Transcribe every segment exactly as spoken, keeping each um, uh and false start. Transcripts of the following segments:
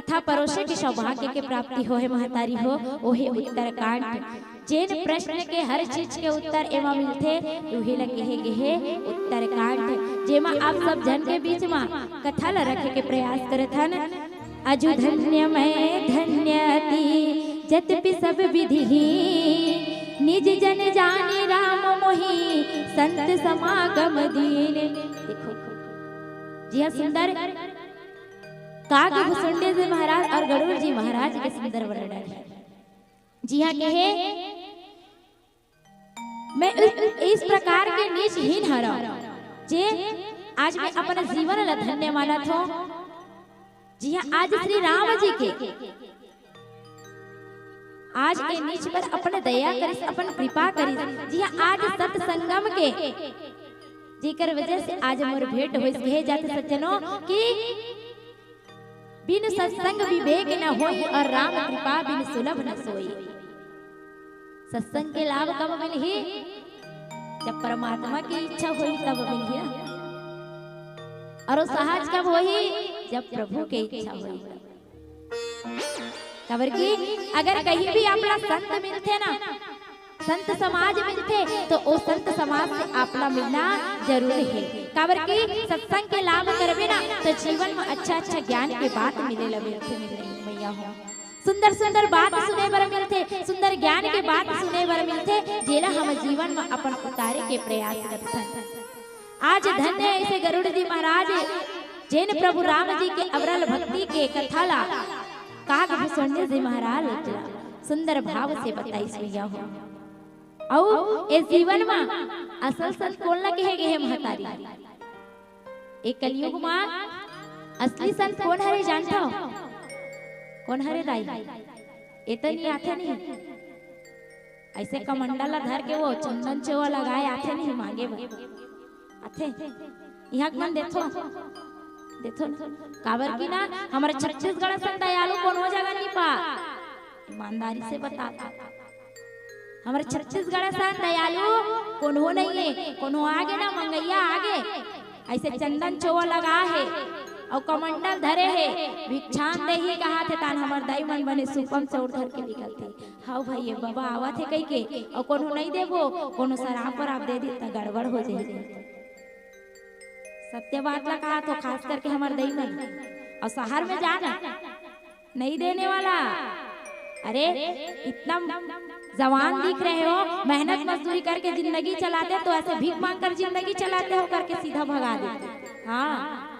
कथा परोसे के सौभाग्य के प्राप्ति होहे महतारी हो, ओहे उत्तरकांड। जेन प्रश्न के हर चीज के उत्तर एमा मिलथे, उही ला केहे गेहे उत्तरकांड, जेमा आप सब झन के बीच मा कथा ला रखे के प्रयास करत हन। अजु धन्य मैं धन्य अति जतपि सब विधि, निज जन जानि राम मोहि संत समागम दीन। देखो, जिया सुंदर काग भुसुंडी जी महाराज और गरुड़ जी महाराज के सुंदर वर्णन है। जिया कहे, मैं इस, इस प्रकार के नीच हीन हरव, जे आज मैं अपन जीवन ला धन्य मानत हों। जिया आज श्री राम जी के आज ए नीच पर अपन दया करिस, अपन कृपा करिस। जिया आज सत्संगम के जेकर वजह से आज मोर भेंट होइस। कहे जाथे सज्जनों कि बिनु सत्संग विवेक न होई और राम कृपा बिनु सुलभ न सोई। सत्संग के लाभ कब मिलही? जब परमात्मा की इच्छा होई तब मिलही ना। और वो सहज कब होई? जब प्रभु के इच्छा होई। काबर कि अगर कहीं भी आपला संत मिलथे ना, संत समाज मिलथे, तो ओ संत समाज से आपला मिलना जरूरी हे। काबर कि सत्संग के लाभ करबे ना, तो जीवन में अच्छा अच्छा ज्ञान के बात मिले ला मिलथे, मिलथे मैया हो। सुंदर सुंदर बात सुने बर मिलथे, सुंदर ज्ञान के बात सुने बर मिलथे, जेला हम जीवन में अपन उतारे के प्रयास करथन। आज धन्य ऐसे गरुड़ जी महाराज, जेन प्रभु राम जी के अविरल भक्ति के कथा ला काग भुसुंडी जी महाराज ला सुंदर भाव से बताइस मैया हो। अउ ए जीवन मा असल संत कोन ला कहे गेहे महतारी? ए कलयुग मा असली संत कोन हरे जानथव? कोन हरे दाई? ए तो नहीं आथे नहीं। ऐसे कमंडल ला धर के वो चंदन चोवा लगाए आथे नहीं मांगे बर। आथे। इहाँ के मन देथो। देथो ना। काबर कि ना, हमर छत्तीसगढ़ असन दयालु कोनो जगह नहीं पा। ईमानदारी से बता। हमर छत्तीसगढ़ असन दयालु कोनो नहीं हे। कोनो आगे ना, मंगैया आगे। ऐसे चंदन चोवा लगा हे। अउ कमंडल धरे हे। भिक्षाम देही कहा थे तान हमर दाई मन बने सुपम चौर धर के निकलथे। हव भई, ए बाबा आवत हे कहिके, अउ कोनो नइ देबो, कोनो सराप वराप दे दिही त गड़बड़ हो जाही। सत्य बात ला कहा तो खास करके हमर दई मन। अउ शहर में जा ना, नहीं देने वाला। अरे, इतना जवान दिख रहे हो, मेहनत मजदूरी करके जिंदगी चलाते, तो ऐसे भीख मांग कर जिंदगी चलाते हो करके सीधा भगा देते। हाँ,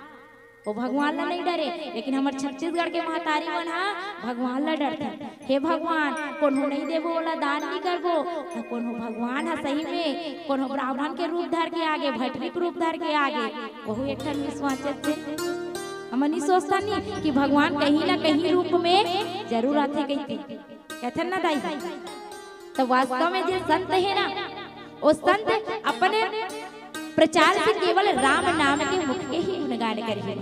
वो भगवान ला नहीं डरे, लेकिन हमर छत्तीसगढ़ के महतारी मन हा भगवान ला डरथे। हे भगवान, कोनो नहीं देबो, ओला दान नहीं करबो, तो कोनो भगवान हा सही में कोनो ब्राह्मण के रूप धर के आगे, भटरी के रूप धर के आगे, वहू एक ठन विश्वास थे। हमन नहीं सोचता नहीं कि भगवान कहीं ना कहीं रूप में जरूर आथे कहिके। कहथन ना दाई, तो वास्तव में जे संत हे ना, वो संत अपने प्रचार से केवल राम नाम के मुख के ही गुणगान करही।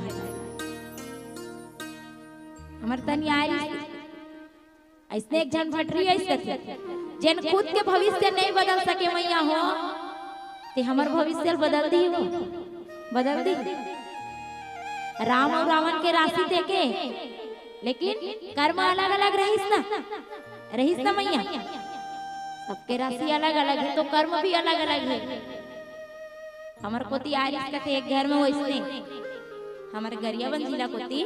हमर तनी आय अइसने एक झन भटरी अइस कथे, जेन खुद के भविष्य नहीं बदल सके मैया हो, ते हमर भविष्य ल बदल दिही वो, बदल दिही। राम अउ रावण के राशि देखे, लेकिन कर्म अलग-अलग रहिस ना, रहिस ना मैया। सबके राशि अलग-अलग हे, तो कर्म भी अलग-अलग हे। हमर कोती आरिस कथे एक घर में वइसने, हमर गरियाबंद जिला कोती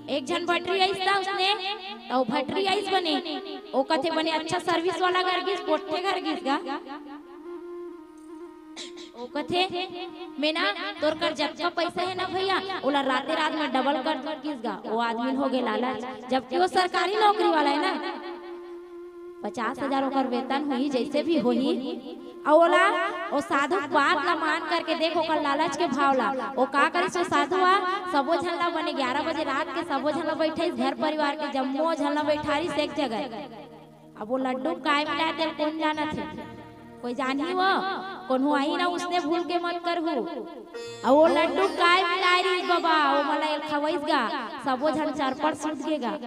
एक झन भटरी आइस ता उसने, त वो भटरी आइस बने, वो कथे बने अच्छा service वाला घर गिस, पोट्ठे घर गिस गा। वो कथे, "मैं ना, तोर कर जतका पैसा हे ना भैया, ओला राते रात में double कर दूं," किस गा। वो आदमी हो गे लालच, जबकि वो सरकारी नौकरी वाला हे ना। पचास हजार ओकर वेतन होही, जैसे भी होही, अउ ओला, वो साधु बात ला मान करके देख, ओकर लालच के भाव ला, वो का करिस, वो साधु आ, सबो झन ला बने ग्यारह बजे रात के सबो झन ला बैठाइस, घर परिवार के जम्मो झन ला बैठारिस एक जगह। अब वो लड्डू काय मिलाय तेला कोन जानत हे? कोई जानही वो? कोनो आही ना उसने भूल के मत करहू। अउ वो लड्डू काय मिलाय रिस बबा, वो मला एल खवइस गा, सबो झन चरपट सूत गे गा।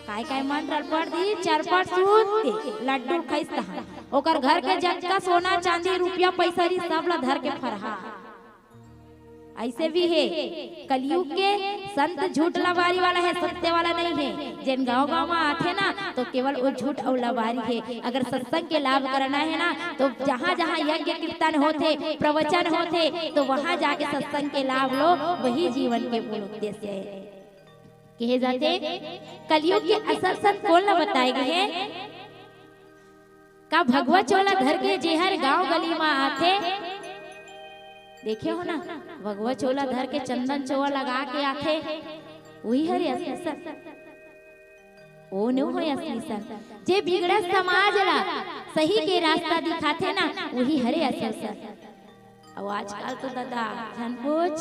काय काय मन रड़पट दिस, चरपट सूत के लड्डू खइस तहाँ। ओकर घर के जतका सोना चांदी रुपया पैसा रिस सब ला धर के फरहा। ऐसे भी हे, कलयुग के संत झूठ लबारी वाला हे, सत्य वाला नहीं हे। जेन गांव गांव में आथे ना, तो केवल वो झूठ अउ लबारी हे। अगर सत्संग के लाभ करना हे ना, तो जहां जहां यज्ञ कीर्तन होथे, प्रवचन होथे, तो वहां जाके सत्संग के लाभ लो, वही जीवन के मूल उद्देश्य हे। कहे जाथे, कलयुग के असल संत कोन ला बताए गे हे? का भगवा चोला धर के जेहर गांव गली म आथे? देखे हो ना, भगवा चोला धर के चंदन चोवा लगा के आथे, वही हरे असली संत। ओ नो होय असली संत, जे बिगड़त समाज ला सही के रास्ता दिखाथे ना, वही हरे असल संत। अउ आजकल तो दादा झन पूछ।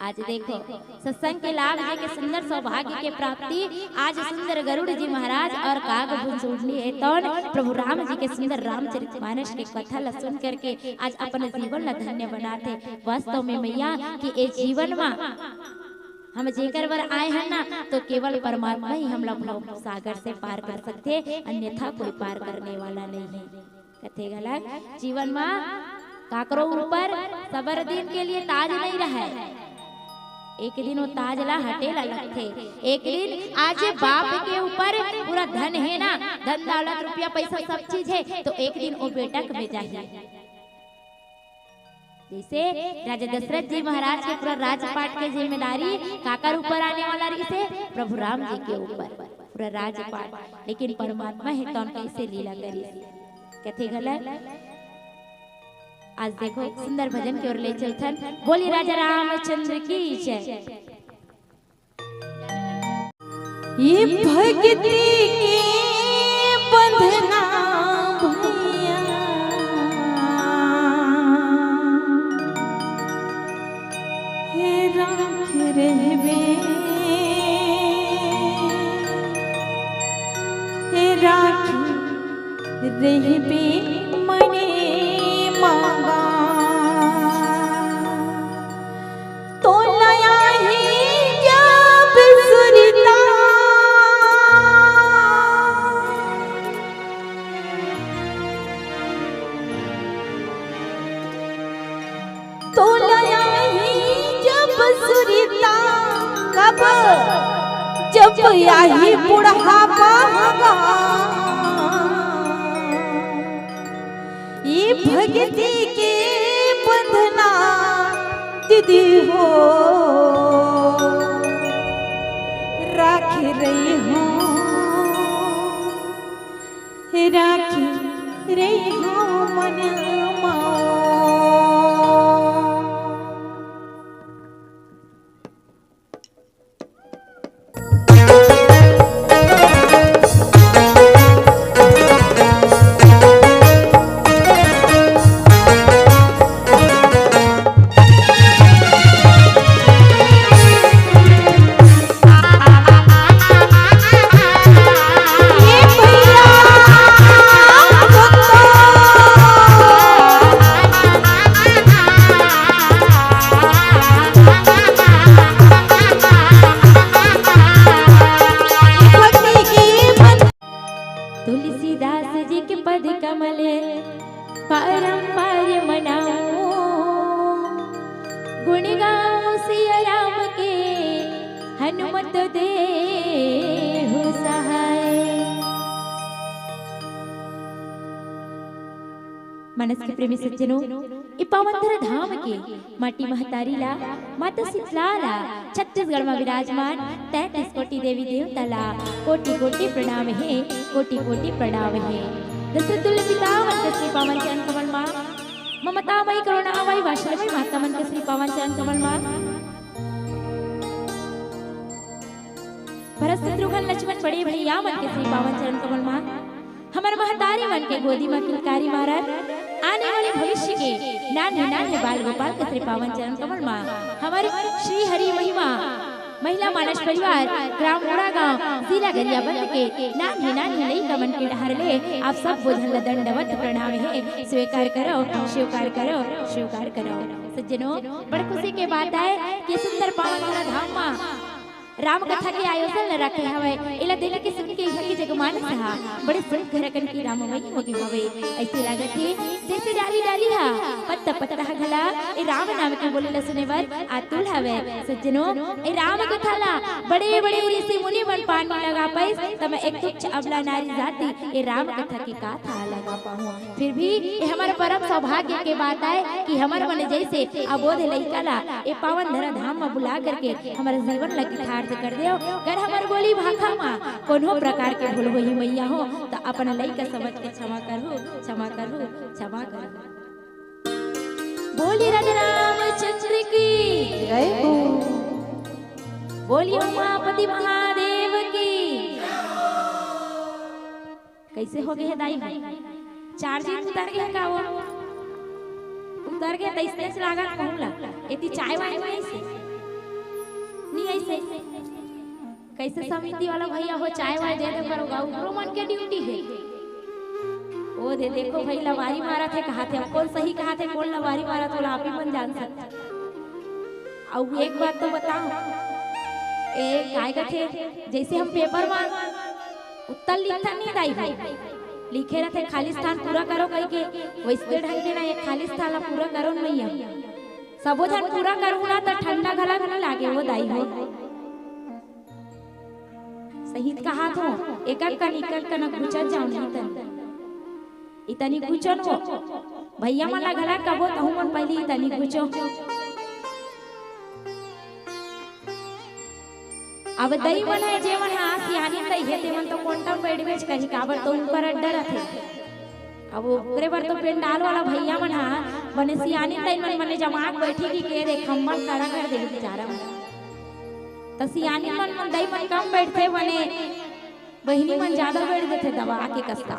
आज देखो, सत्संग के लाभ जी के सुंदर सौभाग्य के प्राप्ति आज सुंदर गरुड़ जी महाराज अउ काग भुंसुड़नी हे तौन प्रभु राम जी के सुंदर रामचरित मानस के कथा ला सुन करके आज अपन जीवन ला धन्य बनाथे। वास्तव में मैया कि ए जीवन मा हम जेकर बर आए हन ना, तो केवल परमात्मा ही हमला भव सागर से पार कर सकथे, अन्यथा कोई पार करने वाला नहीं है। कथे घलक, जीवन मा काकरो ऊपर सबर दिन के लिए ताज नहीं रहय। एक दिन वो ताज ला हटे ला लगथे। एक दिन आज बाप के ऊपर पूरा धन हे ना, धन दौलत रुपया पैसा सब चीज हे, तो एक दिन वो बेटा के में जाही। जैसे राजा दशरथ जी महाराज के पूरा राजपाट के जिम्मेदारी काकर ऊपर आने वाला रहिसे? प्रभु राम जी के ऊपर पूरा राजपाट। लेकिन परमात्मा हे तौन कैसे लीला करिस, कथे घलक। आज देखो, सुंदर भजन के ओर ले चलथन। बोली राजा रामचंद्र की जय। ये भक्ति के बंधना भैया, हे राख रहबे, हे राख रहबे मने मांगा। तोला आही जब सुरता, तोला आही जब सुरता, कब? जब आही बुढ़ापा हवा। ये भक्ति के बंधना दीदी हो, राख रही हूँ, राख रही हूँ मन मा। तुलसीदास जी के पद कमल परम पार मनाऊं, गुण गाऊं सिया राम के हनुमत देहु सहाय। मानस के प्रेमी सज्जनों, ए पावन धरा धाम के माटी महतारी ला, माता शीतला ला, छत्तीसगढ़ मा विराजमान तैंतीस कोटि देवी देवता ला कोटि कोटि प्रणाम हे, कोटि कोटि प्रणाम हे। दशरथ दुलत पिता मन के श्री पावन चरण कमल मा, ममता मई करुणा मई वात्सल्य मई माता मन के श्री पावन चरण कमल मा, भरत शत्रुघ्न लक्ष्मण बड़े भैया मन के श्री पावन चरण कमल मा, हमर महतारी मन के गोदी मा किलकारी मारत आने वाले भविष्य के नान्हे नान्हे बाल गोपाल के श्री पावन चरण कमल मा, हमर श्री हरि महिमा महिला मानस परिवार ग्राम मुड़ा गांव जिला गरियाबंद के नान्हे नान्हे लइका मन के डहर ले आप सब बोझन ला दंडवत प्रणाम हे। स्वीकार करो, स्वीकार करो, स्वीकार करो। सज्जनों, बड़ खुशी के बात आय कि सुंदर पावन धाम मा राम कथा के आयोजन ल रखे हवय। एला देख के सुन के इहां के जगमानस ह बड़े सुघर अकन के राममय हो गे हवय। अइसे लागत हे जइसे डाली डाली ह, पत्ता पत्ता ह घला ए राम नाम के बोली ल सुने बर आतुर हवय। सज्जनो, ए राम कथा ला बड़े बड़े ऋषि मुनि मन पार नइ लगा पाइस, त मैं एक तुच्छ अबला नारी जाति ए राम कथा के का थाह लगा पाहूं। फिर भी ये हमर परम सौभाग्य के बात आय कि हमर मन जइसे अबोध लइका ला ए पावन धरा धाम म बुला करके हमर जीवन ला कृतार्थ कर देव। अगर हमर बोली भाखा म कोनो प्रकार के भूल होही मैया हो, त अपन लइका समझ के क्षमा करहू, क्षमा करहू, क्षमा करहू। बोलिए राजा रामचंद्र की जय हो। बोलिए उमापति महादेव की। कइसे हो गे हे दाई भाई? चार्जिंग उतर गे हे का वो? उतर गे त अइसने लागत कहूं ला। एती चाय वाय नइ अइसे? नइ अइसे? कइसे समिति वाला भैया हो, चाय वाय दे दे करो गा, उकरो मन के ड्यूटी हे। ओ दे देखो भाई, लबारी मारत हे कहाथे, अब कोन सही कहाथे, कोन लबारी मारत हे, ओला आप ही मन जान सकत। अउ एक बात तो बताओ, ए काय कथे, जइसे हम पेपर म उत्तर लिखथन नहीं दाई हो, लिखे रथे खाली स्थान पूरा करो कहिके, वइसने ढंग के ना ये खाली स्थान ला पूरा करो नहीं है। सबो झन पूरा करहू ना त ठंडा घला घला लागे वो दाई हो। सही कहाथों, एकक कन एकक कन गुचर जाओ नहीं तन। इतनी गुचन हो। भैया मन ला घला कबो तहू मन पहली इतनी गुचो। अब दई मन हे, जे मन हा सियानी दई हे, ते मन तो कोंटा म बैठबेच करही, काबर तो उनकर अड्डा रथे। अब ओकरे बर तो पेंडाल वाला भैया मन हा बने सियानी दई मन बने जमा के बैठी कि के रे खम्मा खड़ा कर दे बेचारा मन। त सियानी मन, मन दई मन कम बैठथे, बने बहिनी मन जादा बैठ देथे दबा के कस्ता।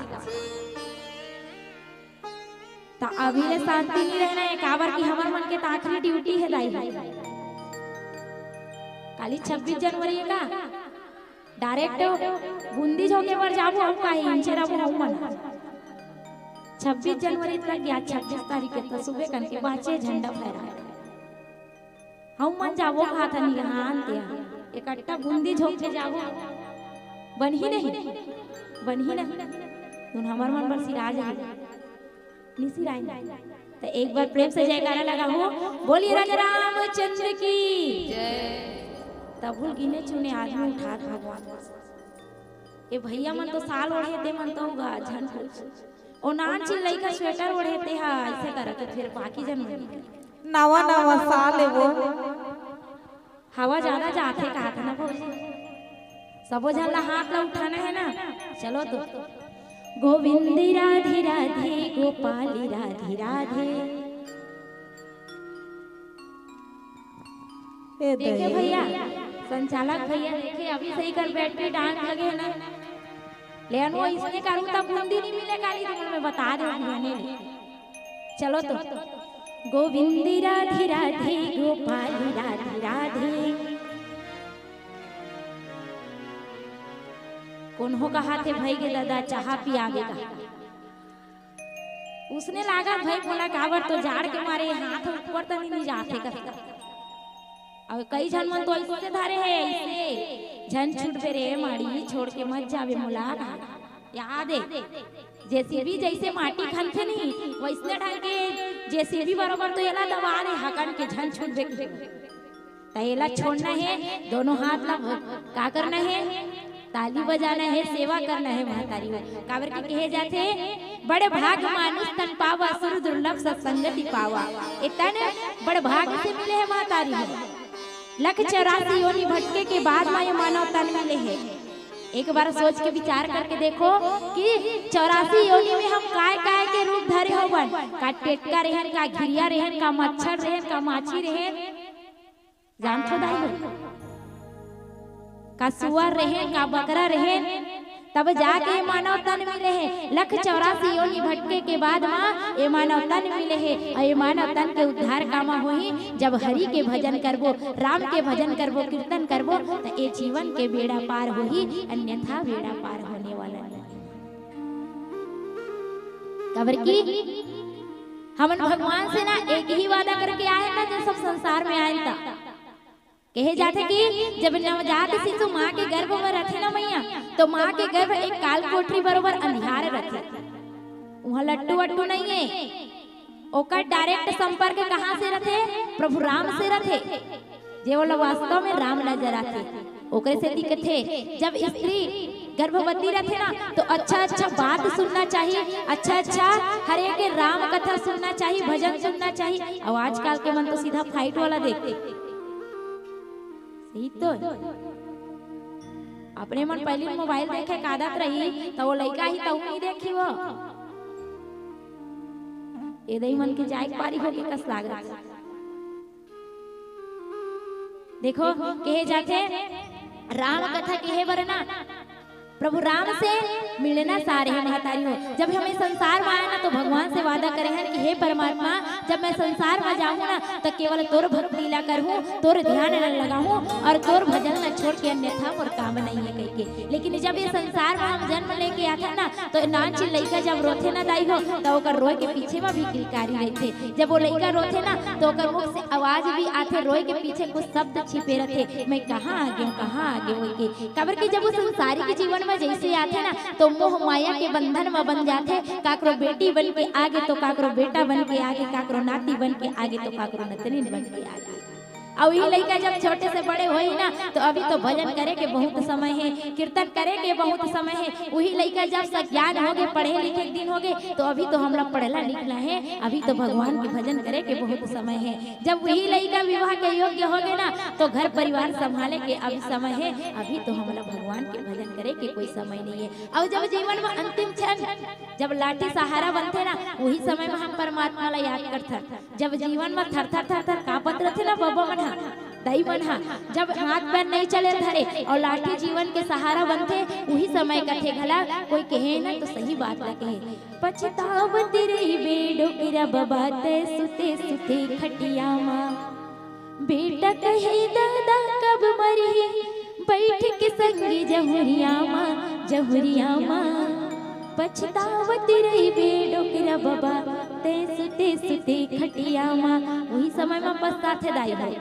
त अभी ले शांति नहीं रहना है, काबर कि हमर मन के त आखिरी ड्यूटी है दाई। काली छब्बीस जनवरी है का? डायरेक्ट बूंदी झोंके बर जाबो, हम काहे इंचे रहो हम मन। छब्बीस जनवरी तक या छब्बीस तारीख के त सुबह कन के बाचे झंडा फहरा। हम मन जाबो कहाथन, यहाँ आनते हैं। इकट्ठा बूंदी झोंक के जाबो। बनही नहीं? बनही नहीं? तुम हमर मन बर सिरा जाही। निसिराइन। त एक बार प्रेम से जयकारा लगाहू, बोलिए राजा रामचंद्र की जय। तब भूल गिने चुने आदमी उठात भगवान। ए भैया मन तो साल ओढ़े, ते मन तो गा झन पूछ। ओ नान चिल्लई का स्वेटर ओढ़े, ते हा अइसे करत हे, फिर बाकी जन मन। नवा नवा साल है वो। हवा जादा जाथे कहाथे ना भौजी। सबो झन ला हाथ ला उठाना है ना। चलो तो। गोविंद राधे राधे, गोपाल राधे राधे। ए देखे दई। भैया, संचालक भैया देखे, अभी सही कर बैटरी डांग लगे है ना। लेकिन वो इसने करूँ तब बूंदी नहीं मिले काली, तुम मैं बता दे भैया ने। चलो तो। गोविंद राधे राधे, गोपाल राधे राधे। कोनो कहाथे भई गे दादा, चाहा पिया गे का? उसने लागत भई मोला, काबर तो जाड़ के मारे हाथ ऊपर तनी नहीं जाथे कस। अउ कई झन मन तो अइसे धरे हे, अइसे, झन छूटबे रे माड़ी, छोड़ के मत जाबे मोला। याद हे, जेसीबी जइसे माटी खनथे नहीं, वइसने ढंग के जेसीबी बरोबर तो एला दबा दे, हकन के झन छूटबे के। त एला छोड़ना हे, दोनों हाथ ला का करना हे? ताली बजाना हे, सेवा करना हे महतारी हो। काबर के कहे जाथे, "बड़ भाग मानुष तन पावा, सुर दुर्लभ सत्संगति पावा।" ए तन बड़ भाग से मिले हे महतारी हो। लख चौरासी योनि भटके के बाद म ये मानव तन मिले हे। एक बार सोच के विचार करके देखो कि चौरासी योनि में हम काय काय के रूप धरे होवन, का टेटका रहेन, का घिरिया रहेन, का मच्छर रहेन, का माछी रहेन, जानथो दाई हो? का सुअर रहेन, का बकरा रहेन, तब जाके ये मानव तन मिले हे। लख चौरासी योनि भटके के बाद म ये मानव तन मिले हे, अउ ये मानव तन के उद्धार कामा होही, जब हरि के भजन करबो, राम के भजन करबो, कीर्तन करबो, त ये जीवन के बेड़ा पार होही, अन्यथा बेड़ा पार होने वाला नहीं। काबर कि हमन भगवान से ना एक ही वादा करके आए ना, जब सब संसार में आए था। कहे जाथे कि जब नवजात शिशु माँ के गर्भ में रथे ना मैया, तो माँ के गर्भ एक काल कोठरी बरोबर अंधियार रथे। उहाँ लट्टू वट्टू नहीं है, ओकर डायरेक्ट संपर्क कहाँ से रथे? प्रभु राम से रथे, जे ओला वास्तव में राम नजर आथे, ओकरे से दिखथे। जब स्त्री गर्भवती रथे ना, तो अच्छा अच्छा बात सुनना चाहिए, अच्छा अच्छा हर एक राम कथा सुनना चाहिए, भजन सुनना चाहिए। और आजकल के मन तो सीधा फाइट वाला देखथे। सही तो है। अपने मन पहली मोबाइल देखे के आदत रही, तो वो लइका ही तो नहीं देखी वो। ए दई मन के जाए के पारी होके कस लागत। देखो, कहे जाथे राम कथा कहे बर ना, प्रभु राम से मिलना सारे हे महतारी हो। जब हम ये संसार में आए ना, तो भगवान से वादा करे हैं कि हे परमात्मा, जब मैं संसार में जाऊँ ना, तो केवल तोर भक्ति ला करहूँ, तोर ध्यान ला लगाहूँ और तोर भजन ला छोड़ के अन्यथा मोर काम नहीं है कह के। लेकिन जब ये संसार में हम जन्म लेके आथन ना, तो नानचिन लइका जब रोथे ना दाई हो, तो ओकर रोए के पीछे में भी किलकारी रहथे। जब वो लइका रोथे ना, तो ओकर मुख से आवाज भी आथे, रोए के पीछे कुछ शब्द छिपे रहथे, "मैं कहाँ आ गेहूँ, कहाँ आ गेहूँ?" के। काबर कि जब वो संसारिक जीवन में जैसे आथे ना, तो मोह माया के बंधन में बन जाथे। काकरो बेटी बन के आगे, तो काकरो बेटा बन के आगे, काकरो नाती बन के आगे, तो काकरो नतनीन बन के आगे। अउ वही लइका जब छोटे से बड़े होई ना, तो अभी तो भजन करे के बहुत समय है, कीर्तन करे के बहुत समय है। वही लइका जब सज्ञान होगे, पढ़े लिखे के दिन होगे, तो अभी तो हमला पढ़ना लिखना है, अभी तो भगवान के भजन करे के बहुत समय है। जब वही लइका विवाह के योग्य होगे ना, तो घर परिवार संभाले के अभी समय है, अभी तो हमला भगवान के भजन करे के कोई समय नहीं है। अउ जब जीवन में अंतिम क्षण, जब लाठी सहारा बनथे ना, वही समय में हम परमात्मा ला याद करथन। जब जीवन में थर थर थर थर कांपत रथे ना बबा मन हा, दाई मन हा, जब हाथ पैर नहीं चले धरे और लाठी जीवन के सहारा बनथे, वही समय कथे घला कोई कहे ना तो सही बात ला कहे, "पछतावत रहिबे डोकरा बबा तै सुते सुते खटिया मा।" बेटा कहे, "दादा कब मरही बैठ के संगी जहुरिया मा, जहुरिया मा।" पछतावत रहिबे डोकरा बबा तै सुते सुते खटिया मा। वही समय मा पछताथे दाई हो।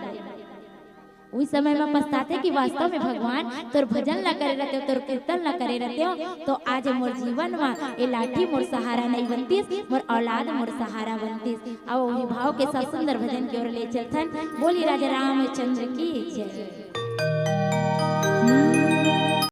वही समय मा पछताथे कि वास्तव में भगवान तोर भजन ला करे रहते हो, तोर कीर्तन ला करे रहते हो, तो आज मोर जीवन मा ये लाठी मोर सहारा नहीं बनतीस, मोर औलाद मोर सहारा बनतीस। अब वही भाव के साथ सुंदर भजन की ओर ले चलथन। बोली राजा रामचंद्र की जय।